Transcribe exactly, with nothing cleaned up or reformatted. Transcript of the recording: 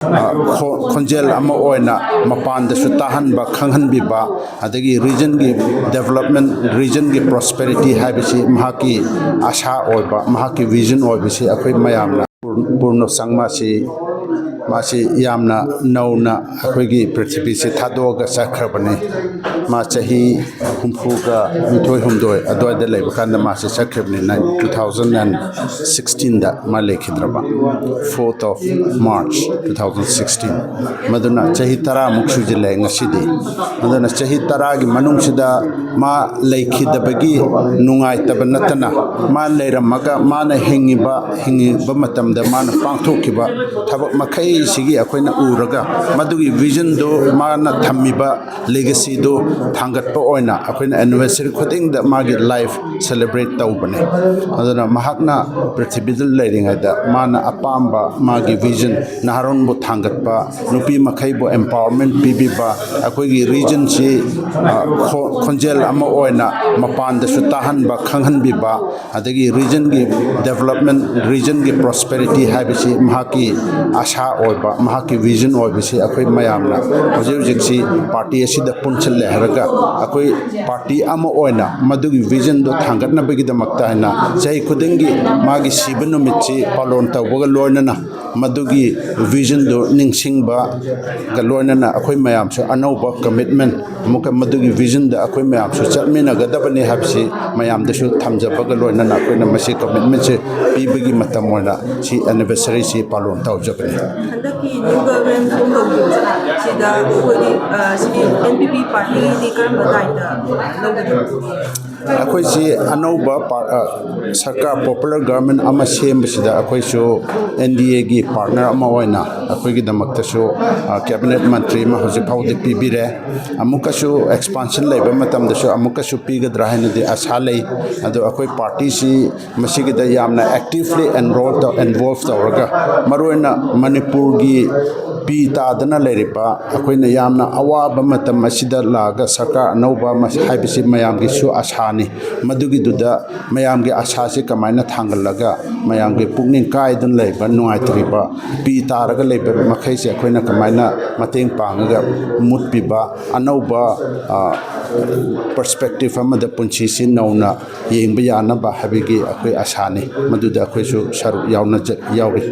ꯑ, ꯈꯣ-, ꯈꯣꯟꯖꯦꯜ ꯑꯃ ꯑꯣꯏꯅ ꯃꯄꯥꯟꯗꯁꯨ ꯇꯥꯍꯟꯕ, ꯈꯪꯍꯟꯕꯤꯕ, ꯑꯗꯒꯤ ꯔꯤꯖꯟꯒꯤ ꯗꯦꯕꯂꯞꯃꯦꯟ, ꯔꯤꯖꯟꯒꯤ ꯄ꯭ꯔꯣꯁꯄꯦꯔꯤꯇꯤ ꯍꯥꯏꯕꯁꯤ ꯃꯍꯥꯛꯀꯤ ꯑꯁꯥ ꯑꯣꯏꯕ, ꯃꯍꯥꯛꯀꯤ ꯚꯤꯖꯟ ꯑꯣꯏꯕꯁꯤ ꯑꯩꯈꯣꯏ ꯃꯌꯥꯝꯅ ꯄꯨꯔ-, ꯄꯨꯔꯅꯣ ꯁꯪꯃꯥꯁꯤ, ꯃꯥꯁꯤ ꯌꯥꯝꯅ ꯅꯧꯅ ꯑꯩꯈꯣꯏꯒꯤ ꯄ꯭ꯔꯤꯊꯤꯕꯤꯁꯤ ꯊꯥꯗꯣꯛꯑꯒ ꯆꯠꯈ꯭ꯔꯕꯅꯤ꯫ ꯃꯥ ꯆꯍꯤ ꯍꯨꯝꯐꯨꯒ ꯅꯤꯊꯣꯏ ꯍꯨꯝꯗꯣꯏ ꯑꯗꯨꯋꯥꯏꯗ ꯂꯩꯕ ꯀꯥꯟꯗ ꯃꯥꯁꯤ ꯆꯠꯈ꯭ꯔꯤꯕꯅꯤ, ꯅꯥꯏꯟ-, two thousand and sixteenꯗ ꯃꯥ ꯂꯩꯈꯤꯗ꯭ꯔꯕ, fourth of March two thousand sixteen꯫ ꯃꯗꯨꯅ ꯆꯍꯤ ꯇꯔꯥꯃꯨꯛ ꯁꯨꯖꯤꯜꯂꯛꯑꯦ ꯉꯁꯤꯗꯤ꯫ ꯑꯗꯨꯅ ꯆꯍꯤ ꯇꯔꯥꯒꯤ ꯃꯅꯨꯡꯁꯤꯗ ꯃꯥ ꯂꯩꯈꯤꯗꯕꯒꯤ ꯅꯨꯡꯉꯥꯏꯇꯕ ꯅꯠꯇꯅ, ꯃꯥ ꯂꯩꯔꯝꯃꯒ ꯃꯥꯅ ꯍꯤꯡꯉꯤꯕ, ꯍꯤꯡꯉꯤꯕ ꯃꯇꯝꯗ ꯃꯥꯅ ꯄꯥꯡꯊꯣꯛꯈꯤꯕ ꯊꯕꯛ ꯃꯈꯩꯁꯤꯒꯤ ꯑꯩꯈꯣꯏꯅ ꯎꯔꯒ, ꯃꯗꯨꯒꯤ ꯚꯤꯖꯟꯗꯨ, ꯃꯥꯅ ꯊꯝꯃꯤꯕ ꯂꯤꯒꯦꯁꯤꯗꯨ ꯊꯥꯡꯒꯠꯄ ꯑꯣꯏꯅ ꯑꯩꯈꯣꯏꯅ ꯑꯦꯅꯤꯚꯔꯁꯔꯤ ꯈꯨꯗꯤꯡꯗ ꯃꯥꯒꯤ ꯂꯥꯏꯐ ꯁꯦꯂꯦꯕ꯭ꯔꯦꯠ ꯇꯧꯕꯅꯦ꯫ ꯑꯗꯨꯅ ꯃꯍꯥꯛꯅ ꯄ꯭ꯔꯤꯊꯤꯕꯤꯗ ꯂꯩꯔꯤꯉꯩꯗ ꯃꯥꯅ ꯑꯄꯥꯝꯕ ꯃꯥꯒꯤ ꯚꯤꯖꯟ, ꯅꯍꯥꯔꯣꯟꯕꯨ ꯊꯥꯡꯒꯠꯄ, ꯅꯨꯄꯤ ꯃꯈꯩꯕꯨ ꯑꯦꯝꯄꯥꯋꯔꯃꯦꯟ ꯄꯤꯕꯤꯕ, ꯑꯩꯈꯣꯏꯒꯤ ꯔꯤꯖꯟꯁꯤ, ꯑ, ꯈꯣ-, ꯈꯣꯟꯖꯦꯜ ꯑꯃ ꯑꯣꯏꯅ ꯃꯄꯥꯟꯗꯁꯨ ꯇꯥꯍꯟꯕ, ꯈꯪꯍꯟꯕꯤꯕ, ꯑꯗꯒꯤ ꯔꯤꯖꯟꯒꯤ ꯗꯦꯕꯂꯞꯃꯦꯟ, ꯔꯤꯖꯟꯒꯤ ꯄ꯭ꯔꯣꯁꯄꯦꯔꯤꯇꯤ ꯍꯥꯏꯕꯁꯤ ꯃꯍꯥꯛꯀꯤ ꯑꯁꯥ ꯑꯣꯏꯕ, ꯃꯍꯥꯛꯀꯤ ꯚꯤꯖꯟ ꯑꯣꯏꯕꯁꯤ ꯑꯩꯈꯣꯏ ꯃꯌꯥꯝꯅ ꯍꯧꯖꯤꯛ ꯍꯧꯖꯤꯛꯁꯤ ꯄꯥꯔꯇꯤ ꯑꯁꯤꯗ ꯄꯨꯟꯁꯤꯜꯂꯦ ꯍꯥꯏꯔꯒ, ꯑꯩꯈꯣꯏ ꯄꯥꯔꯇꯤ ꯑꯃ ꯑꯣꯏꯅ ꯃꯗꯨꯒꯤ ꯚꯤꯖꯟꯗꯣ ꯊꯥꯡꯒꯠꯅꯕꯒꯤꯗꯃꯛꯇ ꯍꯥꯏꯅ ꯆꯍꯤ ꯈꯨꯗꯤꯡꯒꯤ ꯃꯥꯒꯤ ꯁꯤꯕ ꯅꯨꯃꯤꯠꯁꯤ ꯄꯥꯂꯣꯟ ꯇꯧꯕꯒ ꯂꯣꯏꯅꯅ ꯃꯗꯨꯒꯤ ꯚꯤꯖꯟꯗꯨ ꯅꯤꯡꯁꯤꯡꯕꯒ ꯂꯣꯏꯅꯅ ꯑꯩꯈꯣꯏ ꯃꯌꯥꯝꯁꯨ ꯑꯅꯧꯕ ꯀꯃꯤꯠꯃꯦꯟ, ꯑꯃꯨꯛꯀ ꯃꯗꯨꯒꯤ ꯚꯤꯖꯟꯗ ꯑꯩꯈꯣꯏ ꯃꯌꯥꯝꯁꯨ ꯆꯠꯃꯤꯟꯅꯒꯗꯕꯅꯤ ꯍꯥꯏꯕꯁꯤ ꯃꯌꯥꯝꯗꯁꯨ ꯊꯝꯖꯕꯒ ꯂꯣꯏꯅꯅ ꯑꯩꯈꯣꯏꯅ ꯃꯁꯤ ꯀꯃꯤꯠꯃꯦꯟꯁꯦ ꯄꯤꯕꯒꯤ ꯃꯇꯝ ꯑꯣꯏꯅ ꯁꯤ ꯑꯦꯅꯤꯚꯔꯁꯔꯤꯁꯤ ꯄꯥꯂꯣꯟ ꯇꯧꯖꯕꯅꯤ꯫ ꯍꯟꯗꯛꯀꯤ ꯅ꯭ꯌꯨ ꯒꯚꯔꯟꯃꯦꯟ ꯐꯣꯝ ꯇꯧꯈꯤꯕꯁꯤꯗ ꯑꯩꯈꯣꯏꯒꯤ, ꯑ, ꯁꯤꯒꯤ ꯑꯦꯟ ꯄꯤ ꯄꯤ ꯄꯥꯔꯇꯤꯒꯤꯗꯤ ꯀꯔꯝꯕ ꯂꯥꯏꯟꯗ ꯂꯧꯒꯗꯕ? ꯑꯩꯈꯣꯏꯁꯤ ꯑꯅꯧꯕ ꯄꯥꯔ-, ꯑ, ꯁꯔꯀꯥꯔ, ꯄꯣꯄꯨꯂꯔ ꯒꯚꯔꯟꯃꯦꯟ ꯑꯃ ꯁꯦꯝꯕꯁꯤꯗ ꯑꯩꯈꯣꯏꯁꯨ ꯑꯦꯟ ꯗꯤ ꯑꯦꯒꯤ ꯄꯥꯔꯠꯅꯔ ꯑꯃ ꯑꯣꯏꯅ ꯑꯩꯈꯣꯏꯒꯤꯗꯃꯛꯇꯁꯨ, ꯑ, ꯀꯦꯕꯤꯅꯦꯠ ꯃꯟꯇ꯭ꯔꯤ ꯑꯃ ꯍꯧꯖꯤꯛ ꯐꯥꯎꯗꯤ ꯄꯤꯕꯤꯔꯦ꯫ ꯑꯃꯨꯛꯀꯁꯨ ꯑꯦꯛꯁꯄꯥꯟꯁꯟ ꯂꯩꯕ ꯃꯇꯝꯗꯁꯨ ꯑꯃꯨꯛꯀꯁꯨ ꯄꯤꯒꯗ꯭ꯔꯥ ꯍꯥꯏꯅꯗꯤ ꯑꯁꯥ ꯂꯩ꯫ ꯑꯗꯣ ꯑꯩꯈꯣꯏ ꯄꯥꯔꯇꯤꯁꯤ ꯃꯁꯤꯒꯤꯗ ꯌꯥꯝꯅ ꯑꯦꯛꯇꯤꯚꯂꯤ ꯑꯦꯟꯔꯣꯜ ꯇꯧ-, ꯏꯟꯚꯣꯜꯚ ꯇꯧꯔꯒ, ꯃꯔꯨꯑꯣꯏꯅ ꯃꯅꯤꯄꯨꯔꯒꯤ ꯄꯤ ꯇꯥꯗꯅ ꯂꯩꯔꯤꯕ ꯑꯩꯈꯣꯏꯅ ꯌꯥꯝꯅ ꯑꯋꯥꯕ ꯃꯇꯝ ꯑꯁꯤꯗ ꯂꯥꯛꯑꯒ ꯁꯔꯀꯥꯔ ꯑꯅꯧꯕ ꯑꯃ ꯍꯥꯏꯕꯁꯤ ꯃꯌꯥꯝꯒꯤꯁꯨ ꯑꯁꯥꯅꯤ꯫ ꯃꯗꯨꯒꯤꯗꯨꯗ ꯃꯌꯥꯝꯒꯤ ꯑꯁꯥꯁꯤ ꯀꯃꯥꯏꯅ ꯊꯥꯡꯒꯠꯂꯒ ꯃꯌꯥꯝꯒꯤ ꯄꯨꯛꯅꯤꯡ ꯀꯥꯏꯗꯨꯅ ꯂꯩꯕ, ꯅꯨꯡꯉꯥꯏꯇ꯭ꯔꯤꯕ, ꯄꯤ ꯇꯥꯔꯒ ꯂꯩꯕ ꯃꯈꯩꯁꯦ ꯑꯩꯈꯣꯏꯅ ꯀꯃꯥꯏꯅ ꯃꯇꯦꯡ ꯄꯥꯡꯉꯒ ꯃꯨꯠꯄꯤꯕ, ꯑꯅꯧꯕ ꯄꯔꯁꯄꯦꯛꯇꯤꯞ ꯑꯃꯗ ꯄꯨꯟꯁꯤꯁꯤ ꯅꯧꯅ ꯌꯦꯡꯕ ꯌꯥꯅꯕ ꯍꯥꯏꯕꯒꯤ ꯑꯩꯈꯣꯏ ꯑꯁꯥꯅꯤ꯫ ꯃꯗꯨꯗ ꯑꯩꯈꯣꯏꯁꯨ ꯁꯔꯨꯛ ꯌꯥꯎꯅ ꯌꯥꯎꯔꯤ꯫